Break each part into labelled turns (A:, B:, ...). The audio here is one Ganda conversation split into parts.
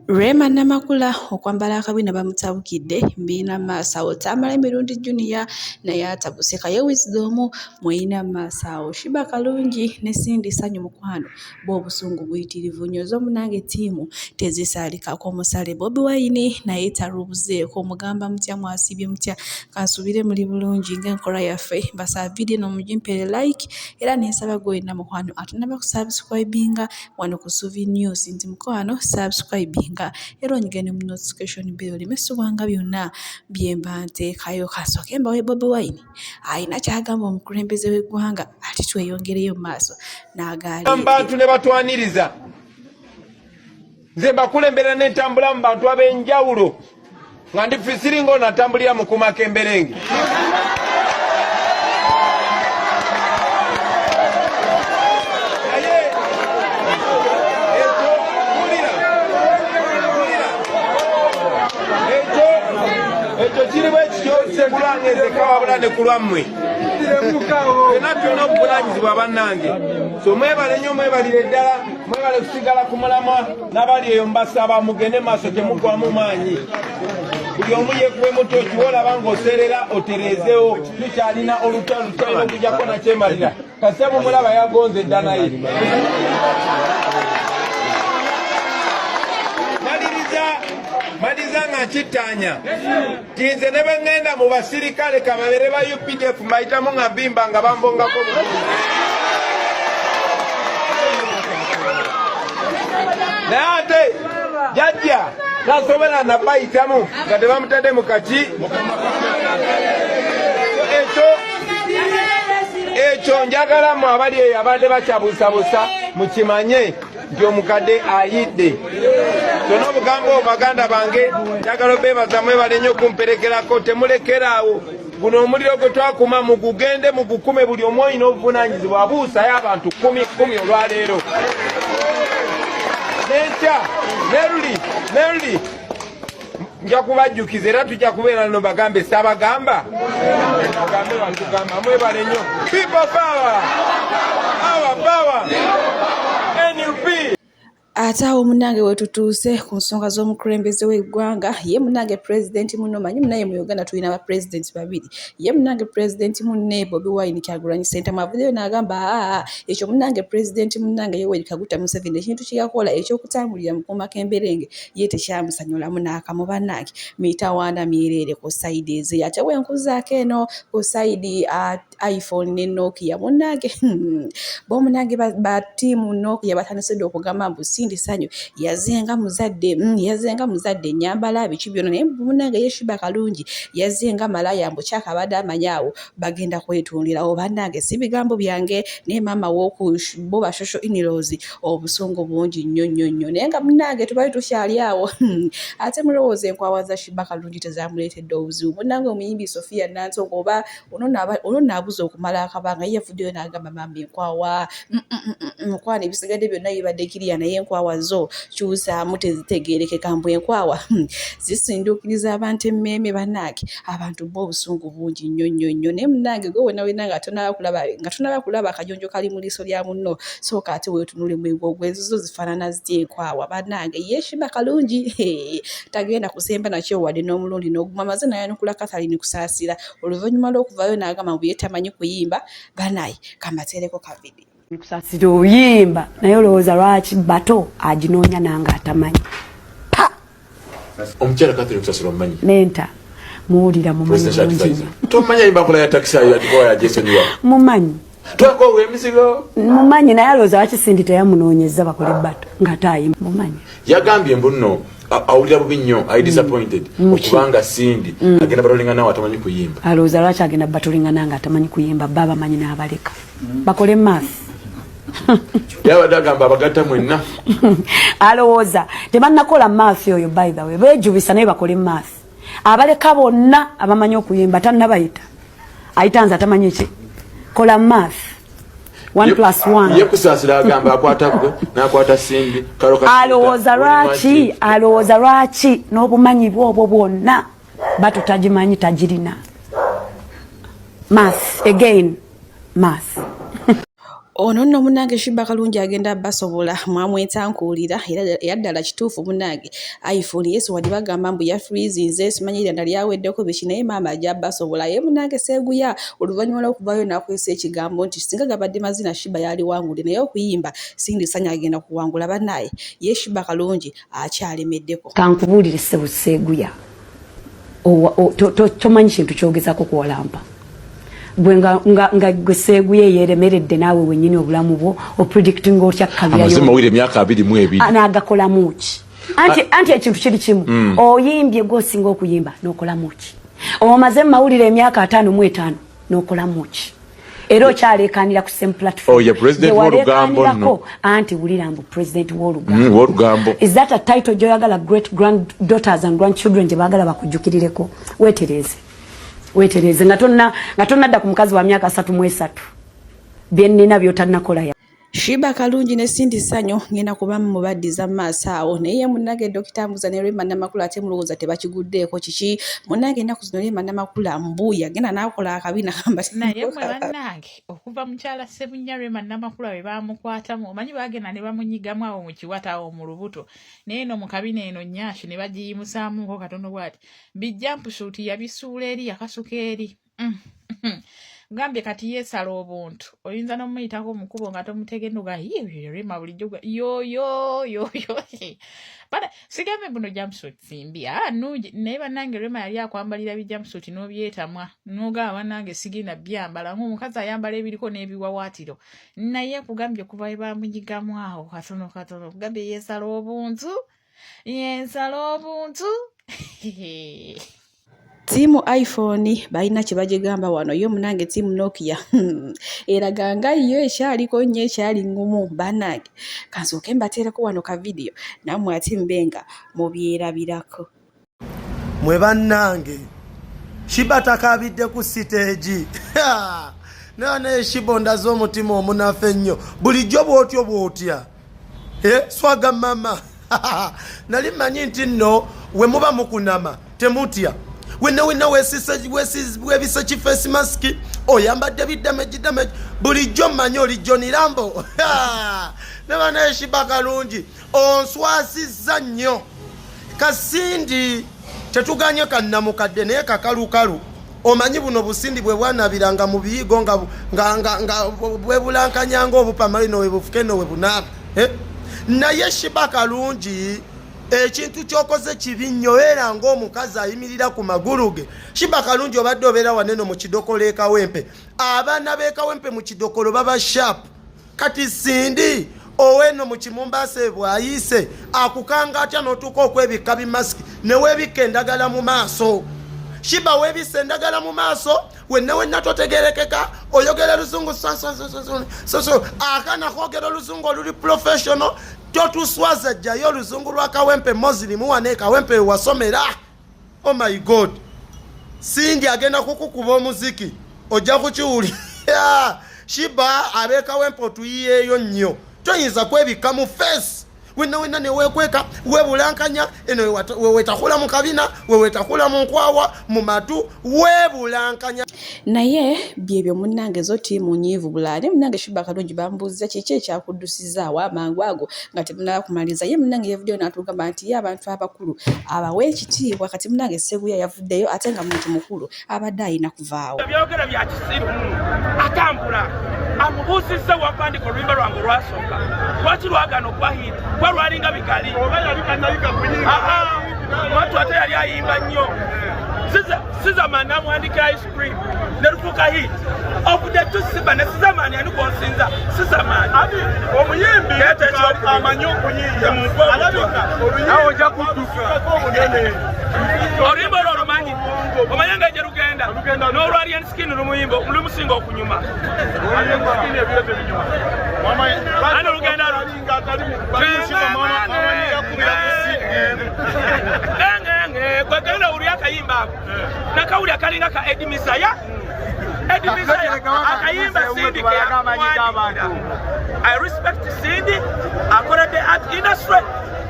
A: Rema Namakula okwambala akabina bamutabukidde mbiina maaso awo. Tamale Mirundi Junior naye atabuse. Kaye Wisdom muyina maaso awo. Sheebah Kalungi ne Cindy Sanyu mukwano bo obusungu buyitirivu nnyo. Zo munnange ttiimu tezisaalikako musale. Bobi Wine naye talubuzeeko. Mugamba mutya mwasiibye mutya? Kansuubire muli bulungi ng'enkola yaffe. Mbasaba vidiyo eno mugimpeere like era ne nsaba gwe wenna mukwano atannaba kusubscribinga wano ku Suvi News nti mukwano subscribinga era onyige ne mu notification bell oleme subwanga byonna bye mba nteekayo. Kansooke mbawe Bobi Wine alina ky'agamba omukulembeze w'eggwanga ate tweyongereyo mu maaso n'agaali.
B: Bantu ne batwaniriza nze mbakulembera nentambula mu bantu ab'enjawulo nga ndi fisiringa ono atambulira mu kumaka emberenge. Naye ekyo wulira, wulira. Ekyo kiri bwe kityo si kulwange nzekka wabula ne ku lwammwe. Ffenna tulina obuvunanyizibwa bannange. So mwebale nnyo, mwebalire ddala, mwebale kusigala ku mulamwa. N'abali eyo mbasaba mugende maaso, temuggwamu maanyi. Buli omu yeekuwe muto kiwolaba ng'oseerera otereezeewo. Tukyalina olutalo lutwalina okujjako nakyemalira. Kasita mumulaba yagonze dda naye. Maliriza nga nkittaanya nti nze ne bwe ŋŋenda mu basirikale kababeere ba UPDF mbayitamu nga mbimba nga bambongako obukulu. Naye ate jajja tasobola na bayitamu nga tebamutadde mu kaki. Ekyo njagala mu abali eyo abadde bakyabuusabuusa mukimanye nti omukadde ayidde. So n'obugambo obwo baganda bange njagala obeebaza, mwebale nnyo okumperekerako. Temulekeraawo guno omuliro gwe twakuma, mugugende mugukume. Buli omu olina obuvunaanyizibwa, abuusayo abantu kumi kumi olwaleero n'enkya neruli neruli nja kubajjukiza era tujja kubeera no bagambe saabagamba bagambe batugamba. Mwebale nnyo. People power, our power, NUP.
A: Ate awo munnange wetutuuse ku nsonga z'omukulembeze w'eggwanga, ye munnange pulezidenti munno. Manyi munnaye mu Uganda tulina bapulezidenti babiri. Ye munnange pulezidenti munne Bobi Wine Kyagulanyi Ssentamu avuddeyo n'agamba aa ekyo munnange pulezidenti munnange Yoweri Kaguta Museveni ekintu kye yakola eky'okutambulira mu kuuma k'emberenge ye tekyamusanyulamu n'akamu. Bannange mitawaana myereere ku sayidi ezo. Ate bwe nkuzaako eno ku sayidi iPhone ne Nokia, munnange bo munnange ba ttiimu Nokia batandise dda okugamba mbu Cindy Sanyu yazenga muzadde, yazenga muzadde ennyambala biki byonna, naye munnange ye Sheebah Kalungi yazenga malaya mbu kyakabadde amanyi awo bagenda kwetundirawo. Bannange si bigambo byange, naye maama w'oku bo ba social in-laws obusungu bungi nnyo nnyo nnyo. Naye nga munnange tubali tukyali awo, ate mulowooza enkwawa za Sheebah Kalungi tezamuleetedde obuzibu? Munnange omuyimbi Sophia Nantongo oba ono naabuza okumala akabanga, ye yavuddeyo n'agamba maama enkwawa mukwano, ebisigadde byonna bibadde kiriya, naye enkwawa zo kyusaamu tezitegeerekeka, mbu enkwawa zisinduukiriza abantu emmeeme. Bannange abantu bo obusungu bungi nnyo nnyo nnyo. Naye munnange gwe wena wena nga tonaba kulaba akajonjo kali mu liiso lya munno, sooka ate weetunule mu egwo ezizo zifaanana zitya enkwawa. Bannange ye Sheebah Kalungi tagenda kusemba nakyo wadde n'omulundi n'ogumu. Amaze n'ayanukula Catherine Kusaasira oluvannyuma lw'okuvaayo n'agamba mbu ye tamanyi kuyimba. Banaye kambateereko ka vidiyo.
C: Kusasira oyimba, naye olowooza lwaki bato aginoonya nange atamanyi? Pa!
D: Omukyala Catherine Kusasira omumanyi?
C: Nenta muwulira, mumanyi bulungi nnyo.
D: Tomanyi ayimba nkola ya takisi ayo yagikola yagyesonyiwa?
C: Mumanyi.
D: Twakowa emizigo.
C: Mumanyi, naye alowooza lwaki Cindy teyamunoonyeza bakole bato nga taayimba? Mumanyi.
D: Yagambye mbu nno awulira bubi nnyo, ali disappointed okubanga Cindy agenda batolinga naawe atamanyi kuyimba.
C: Alowooza lwaki agenda batolinga nange atamanyi kuyimba? Ba bamanyi n'abaleka bakole math.
D: Yabadde agamba abagatta mwenna.
C: Alowooza tebannakola math oyo. By the way, beejubisa, naye bakole math. Abaleka bonna abamanyi okuyimba tannabayita, ayita nze atamanyi ki. Kola math, 1 plus 1.
D: Ye Kusaasira agamba akwata gwe n'akwata Cindy.
C: Alowooza lwaki, alowooza lwaki n'obumanyi bwobwo bwonna bato tagimanyi, tagirina. Math again, math.
A: Ono nno munnange Sheebah Kalungi agenda basobola mwamwetankuulira era ddala kituufu munnange iPhone Yesu wadde bagamba mbu yafreezinze simanyi eranda lyaweddeko biki naye maama ajja basobola ye munnange Sseguya oluvannyuma lw'okuvaayo n'akozesa ekigambo nti singa gabadde mazina Sheebah yaliwangudde naye okuyimba Cindy Sanyu agenda kuwangula bannaaye ye Sheebah Kalungi akyalemeddeko.
C: Kankubuulire ssebo Sseguya tomanyi kintu kyogezako kuwalampa gwe nga gwe Sseguya eyeremeredde naawe wenyini obulamu bwo opredictinga otya
D: kabiyamazima emyaka 22
C: anagakolamu ki anti ekintu kiri kimu oyimbye gwosinga okuyimba n'okolamu ki omaze mumawulire emyaka 55 n'okolamu ki era okyalekanira ku same platform.
D: Oh, yeah, president w'olugambo nno.
C: Anti wulira mbu president w'olugambo.
D: W'olugambo.
C: Is that a title gy'oyagala great granddaughters and grandchildren gye baagala bakujjukirireko? Weetereeze. Weetereeze nga tonnadda ku mukazi wa myaka 33. Bye nnina by'otannakola ya.
A: Sheebah Kalungi ne Cindy Sanyu ngenda kuba mubaddiza mu maaso awo naye munnange Dokita Mbuza ne Rema Namakula ate mulowooza tebakiguddeeko kiki munnange ennaku zino Rema Namakula mbu yagenda n'akola akabi n'agamba
E: naye mwe bannange okuva mukyala Ssebunya Rema Namakula bwe baamukwatamu omanyi baagenda ne bamunyigamu awo mu kiwata awo mu lubuto naye eno mu kabina eno nnyashi ne bagiyimusaamuko katono bw'ati bijjampusuuti yabisuula eri yakasuka eri gambye kati yeesala obuntu oyinza n'omuyitako mu kkubo nga tomutegedde oga Rema bulijjo yoyo yoyo bana sigambe buno jumpsuit simbi nnungi naye bannange Rema yali akwambalira bi jumpsuit n'obyetamwa n'ogamba bannange sigenda byambala ng'omukazi ayambala ebiriko n'ebiwawaatiro naye kugambye kuva we bamunyigamu awo katono katono kugambye yeesala obuntu yeesala obuntu.
A: Ttiimu iPhone balina kye bagigamba wano yo munnange ttiimu Nokia eraga nga yo ekyaliko nnyo ekyali ŋŋumu bannange kansooke mbateereko wano ka vidiyo nammwe ate mbe nga mubyerabirako.
F: Mwe bannange Sheebah takaabidde ku siteegi naye Sheebah ondaze omutima omunafu ennyo bulijjo bw'otyo bw'otya swaga mama nali mmanyi nti nno we muba mukunama temutya wenna wenna webise ki face mask oyambadde bidamage damage bulijjo mmanyi oli Johnny Rambo ne banaye Sheebah Kalungi onswasizza nnyo kasindi tetuganye kannamukadde naye kakalukalu omanyi buno busindi bwe bwanabiranga mu biyigo nga bwebulankanyanga obupamali we bufuke no we bunaaba naye Sheebah Kalungi ekintu ky'okoze kibi nnyo era ng'omukazi ayimirira ku magulu ge. Sheebah Kalungi obadde obeera waneno mu kidokolo e Kawempe abaana b'e Kawempe mu kidokolo baba sharp kati Cindy oweno mu Kimumbasa bw'ayise akukanga atya n'otuuka okwebikka bimasiki ne weebikka endagala mu maaso. Sheebah weebisse endagala mu maaso wenna wenna totegerekeka oyogera luzungu so akaana kwogera oluzungu oluli professional totuswaza jjayo oluzungu lwa Kawempe Muslim wane Kawempe wasomera. Oh my God, Cindy agenda kukukuba omuziki ojja kukiwulira. Sheebah ab'e Kawempe otuyiyeeyo nnyo toyinza kwebikka mu face wenna wenna neweekweka weebulankanya eno wewetakula mu kabina wewetakula mu nkwawa mu matu weebulankanya.
A: Naye byebyo munnange zo ttiimu nyiivu bulaane munnange Sheebah Kalungi bambuuzizza kiki ekyakuddusizaawo amangu ago nga temunaba kumaliriza ye munnange yavuddeyo n'atugamba nti ye abantu abakulu abawa ekitiibwa kati munnange Sseguya yavuddeyo ate nga muntu mukulu abadde alina kuvaawo.
G: Byogera bya kisiru atambula amubuuzizza wampandiika oluyimba lwange olwasooka lwaki lwagaana okuba hit kuba lwalinga bigali mwatu ate yali ayimba nnyo Sizzaman namwandikira ice cream ne lufuuka hit of the two Siba ne Sizzaman ani gwonsinza Sizzaman
H: omuyimbi amanyi okuyiiya ojja kudduka
G: oluyimba olwo olumanyi omanye nga gye lugenda n'olwa Alien Skin lumusinga okunyuma ani olugenda gwegenda owulira akayimba ako nakawulira kalinga ka Eddie Mezaya Eddie Mezaya akayimba Cindy keyakuwandikira. I respect Cindy akoledde art industry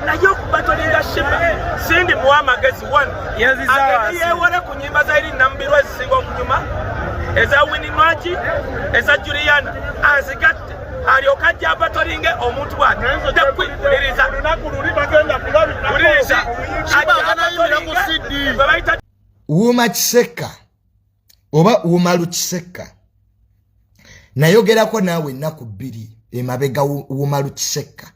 G: naye okubatolinga Sheebah Cindy muwa amagezi one agende yeewole ku nyimba za Irene Namubiru ezisinga okunyuma eza Winnie Nwagi eza Juliana azigatte. alyoke ajja abatolinge omuntu bwati wuliriza wuliriza gwe bayita
F: Wuuma Kisekka oba Wumalu Kisekka, nayogerako naawe ennaku 2 emabega. Wumalu Kisekka,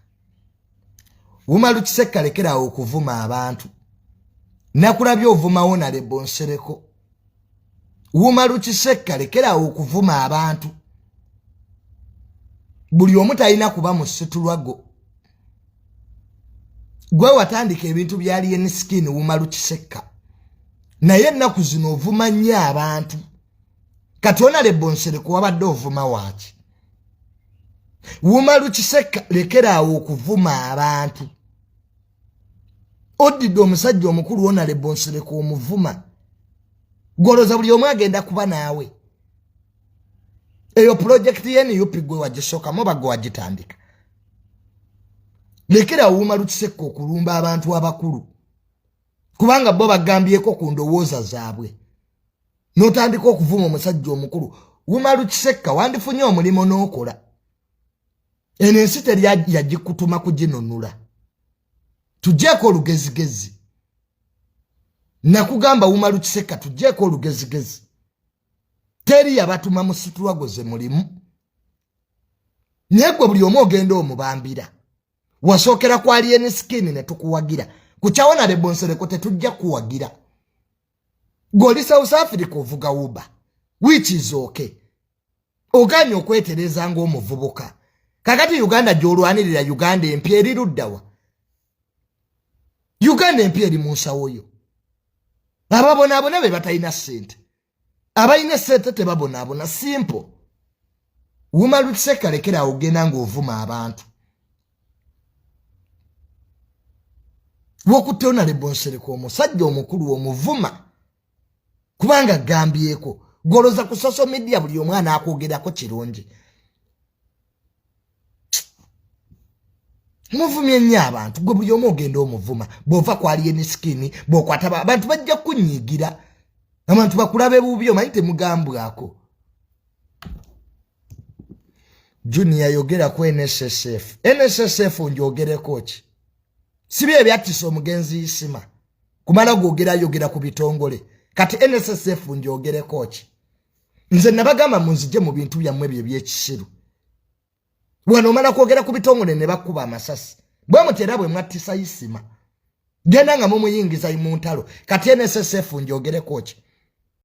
F: Wumalu Kisekka, lekeraawo okuvuma abantu. Nakulabye ovumawo nalebo Nsereko. Wumalu Kisekka, lekeraawo okuvuma abantu. Buli omu talina kuba mu situlwago. Gwe watandika ebintu bya Alien Skin, Wumalu Kisekka, naye ennaku zino ovuma nnyo abantu. Kati onalebo Nsereko wabadde ovuma waaki? Wumalu Kisekka, lekeraawo okuvuma abantu. Oddidde omusajja omukulu onalebo Nsereko omuvuma, gwoloza buli omu agenda kuba naawe. Eyo pulojekiti ye NUP gwe wagisookamu oba gwe wagitandika? Lekera Wumalu Kisekka okulumba abantu abakulu, kubanga bo bagambyeko ku ndowooza zaabwe, n'otandika okuvuma omusajja omukulu. Wumalu Kisekka, wandifunye omulimu n'okola. Eno ensi teri yagikutuma kuginunula. Tugyeko olugezigezi. Nakugamba, Wumalu Kisekka, tugyeko olugezigezi. Teri yabatuma mu situlwago ze mulimu, naye gwe buli omu ogenda omubambira. Wasookera ku Alien Skin ne tukuwagira, ku kyawona Lebonsereko tetujja kuwagira. Gweoli South Africa ovuga Uber, which is okay. Oganye okwetereza ng'omuvubuka. Kakati Uganda gy'olwanirira, Uganda empya eri luddawa? Uganda empya eri mu nsawo yo. Ababonaabona be batalina ssente, abalina essente tebabonaabona. Simple. Wumalu Kisekka, lekera ogenda ng'ovuma abantu. Wokutte onalebo Nsereko, omusajja omukulu, omuvuma kubanga gambyeko. Goloza ku social media buli omwana akwogerako kirungi. Muvumye nnyo abantu. Gwe buli omu ogenda omuvuma. Bw'ova ku Alien Skin, bw'okwata abantu bajja kunyiigira, abantu bakulabe bubi. Omanyi temugambwako. Junior, yogera ku NSSF. NSSF njogereko ki? Sibi ebyattisa omugenzi Isima kumala gwogera yogera ku bitongole. Kati NSSF njogereko ki? Nze nabagamba munzije mu bintu byammwe ebyo ebyekisiru. Wano omala kwogera ku bitongole ne bakuba amasasi bwe muti, era bwe mwattisa Isima, genda nga mumuyingiza mu ntalo. Kati NSSF njogereko ki?